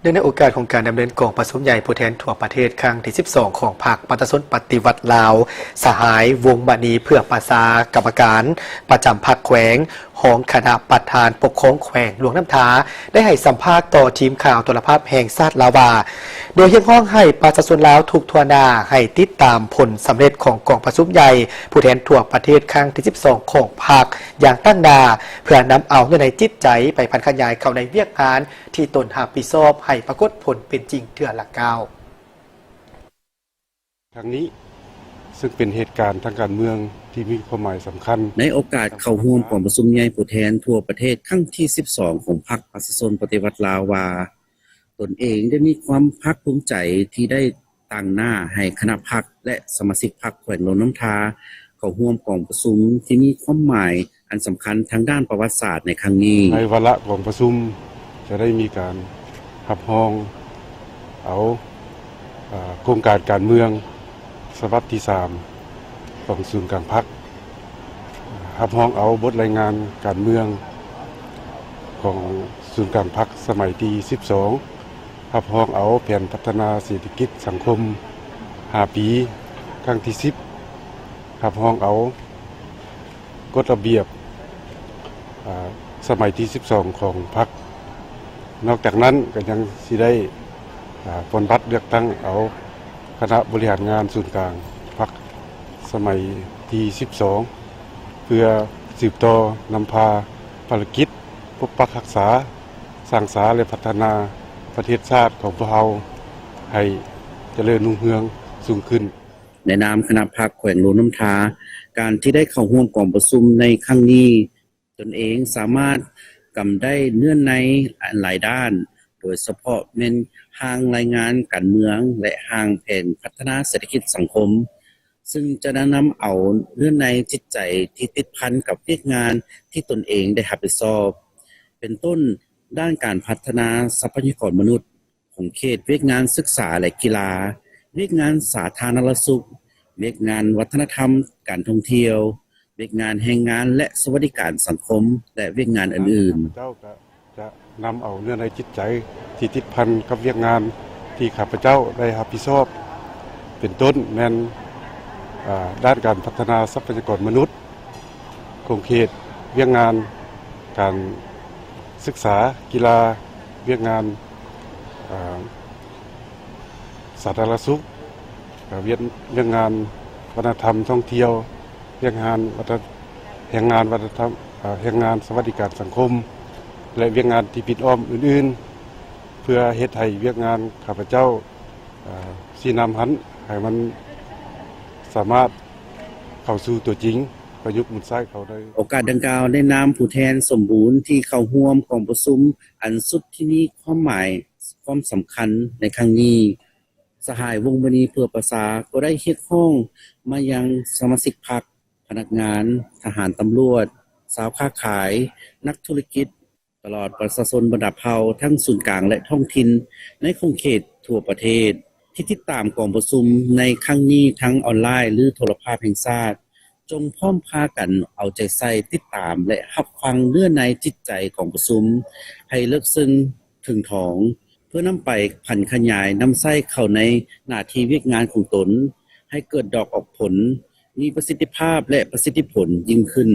ເນື່ອງໃນໂອກາດຂອງການດຳເນີນກອງປະຊຸມໃຫຍ່ຜູ້ແທນທົ່ວປະເທດຄັ້ງທີສິບສອງ ຂອງພັກປະຊາຊົນປະຕິວັດລາວ, ສະຫາຍ ວົງມະນີ ເຜືອກປະສາ ກຳມະການປະຈຳພັກແຂວງ, ຮອງຄະນະປະທານປົກຄອງແຂວງຫຼວງນ້ຳທາ ໄດ້ໃຫ້ສຳພາດຕໍ່ທີມຂ່າວໂທລະພາບແຫ່ງຊາດລາວວ່າ ໂດຍຮຽກຮ້ອງໃຫ້ປະຊາຊົນລາວທຸກທົ່ວໜ້າໃຫ້ຕິດຕາມຜົນສຳເລັດຂອງກອງປະຊຸມໃຫຍ່ຜູ້ແທນທົ່ວປະເທດຄັ້ງທີສິບສອງ ຂອງພັກຢ່າງຕັ້ງໜ້າ ເພື່ອນຳເອົາເນື້ອໃນຈິດໃຈໄປຜັນຂະຫຍາຍເຂົ້າໃນວຽກງານ ທີ່ຕົນຮັບຜິດຊອບໃຫ້ປາກົດຜົນເປັນຈິງເທື່ອລະກ້າວ. ຄັ້ງນີ້ ເຊິ່ງເປັນເຫດການທາງການເມືອງທີ່ມີຄວາມໝາຍສຳຄັນ. ໃນໂອກາດເຂົ້າຮ່ວມກອງປະຊຸມໃຫຍ່ຜູ້ແທນທົ່ວປະເທດຄັ້ງທີສິບສອງ ຂອງພັກປະຊາຊົນປະຕິວັດລາວວ່າ ຕົນເອງໄດ້ມີຄວາມພາກພູມໃຈທີ່ໄດ້ຕາງໜ້າໃຫ້ຄະນະພັກ ແລະ ສະມາຊິກພັກແຂວງຫຼວງນ້ຳທາ ເຂົ້າຮ່ວມກອງປະຊຸມທີ່ມີຄວາມໝາຍ ອັນສຳຄັນທາງດ້ານປະຫວັດສາດໃນຄັ້ງນີ້. ໃນວາລະກອງປະຊຸມຈະໄດ້ມີການຮັບຮອງເອົາ ເອີ ໂຄງການການເມືອງສະບັບທີສາມຂອງສູນກາງພັກ, ຮັບຮອງເອົາບົດລາຍງານການເມືອງຂອງສູນກາງພັກສະໄໝທີສິບສອງ, ຮັບຮອງເອົາແຜນພັດທະນາເສດຖະກິດສັງຄົມຫ້າປີຄັ້ງທີສິບ, ຮັບຮອງເອົາ ກົດລະບຽບ ອາ ສະໄໝທີສິບສອງຂອງພັກ. ນອກຈາກນັ້ນກໍຍັງຊິໄດ້ ອາ ປ່ອນບັດເລືອກຕັ້ງເອົາຄະນະບໍລິຫານງານສູນກາງພັກສະໄໝທີສິບສອງ ເພື່ອສືບຕໍ່ນຳພາພາລະກິດປົກປັກຮັກສາ, ສ້າງສາ ແລະ ພັດທະນາປະເທດຊາດຂອງພວກເຮົາໃຫ້ຈະເລີນຮຸ່ງເຮືອງສູງຂຶ້ນ. ໃນນາມຄະນະພັກແຂວງຫຼວງນ້ຳທາ, ການທີ່ໄດ້ເຂົ້າຮ່ວມກອງປະຊຸມໃນຄັ້ງນີ້, ຕົນເອງສາມາດກຳໄດ້ເນື້ອໃນອັນຫຼາຍດ້ານ, ໂດຍສະເພາະແມ່ນຮ່າງລາຍງານການເມືອງ ແລະ ຮ່າງແຜນພັດທະນາເສດຖະກິດສັງຄົມ, ຊຶ່ງຈະນຳເອົາເນື້ອໃນຈິດໃຈທີ່ຕິດພັນກັບວຽກງານທີ່ຕົນເອງໄດ້ຮັບຜິດຊອບ, ເປັນຕົ້ນ ດ້ານການພັດທະນາຊັບພະຍາກອນມະນຸດ, ຂົງເຂດວຽກງານສຶກສາ ແລະ ກິລາ, ວຽກງານສາທາລະນະສຸກ, ວຽກງານວັດທະນະທຳ, ການທ່ອງທ່ຽວ, ວຽກງານແຮງງານ ແລະ ສະຫວັດດີການສັງຄົມ ແລະ ວຽກງານອື່ນໆ. ຂ້າພະເຈົ້າກະຈະນຳເອົາເນື້ອໃນຈິດໃຈທີ່ຕິດພັນກັບວຽກງານທີ່ຂ້າພະເຈົ້າໄດ້ຮັບຜິດຊອບ, ເປັນຕົ້ນແມ່ນ ອາ ດ້ານການພັດທະນາຊັບພະຍາກອນມະນຸດ, ຂົງເຂດວຽກງານການສຶກສາ, ກິລາ, ວຽກງານ ອາ ສາທາລະນະສຸກ, ວຽກ ວຽກງານວັດທະນະທຳທ່ອງທ່ຽວ, ວຽກງານວັດທະ ແຮງງານວັດທະນະທຳ ອາ ແຮງງານສະຫວັດດີການສັງຄົມ ແລະ ວຽກງານທີ່ປິດອ້ອມອື່ນໆ ເພື່ອເຮັດໃຫ້ວຽກງານຂ້າພະເຈົ້າ ອາ ຊີ້ນຳຫັ້ນ ໃຫ້ມັນສາມາດເຂົ້າສູ່ຕົວຈິງ ປະຍຸກໝູນໃຊ້ເຂົ້າໄດ້. ໂອກາດດັ່ງກ່າວ, ໃນນາມຜູ້ແທນສົມບູນທີ່ເຂົ້າຮ່ວມກອງປະຊຸມອັນສຸດທີ່ມີຄວາມໝາຍ ຄວາມສຳຄັນໃນຄັ້ງນີ້, ສະຫາຍ ວົງມະນີ ເຜືອກປະສາ ກໍໄດ້ຮຽກຮ້ອງມາຍັງສະມາຊິກພັກ, ພະນັກງານ, ທະຫານ, ຕຳຫຼວດ, ຊາວຄ້າຂາຍ, ນັກທຸລະກິດ, ຕະຫຼອດປະຊາຊົນບັນດາເຜົ່າ ທັງສູນກາງ ແລະ ທ້ອງຖິ່ນ ໃນຂົງເຂດທົ່ວປະເທດ ທີ່ຕິດຕາມກອງປະຊຸມໃນຄັ້ງນີ້ ທັງອອນລາຍ ຫຼື ໂທລະພາບແຫ່ງຊາດ, ຈົ່ງພ້ອມພາກັນເອົາໃຈໃສ່ຕິດຕາມ ແລະ ຮັບຟັງເນື້ອໃນຈິດໃຈກອງປະຊຸມໃຫ້ເລິກເຊິ່ງເຖິງຖອງ, ເພື່ອນຳໄປຜັນຂະຫຍາຍນຳໃຊ້ເຂົ້າໃນໜ້າທີ່ວຽກງານຂອງຕົນ ໃຫ້ເກີດດອກອອກຜົນ, ມີປະສິດທິພາບ ແລະ ປະສິດທິຜົນຍິ່ງຂຶ້ນ.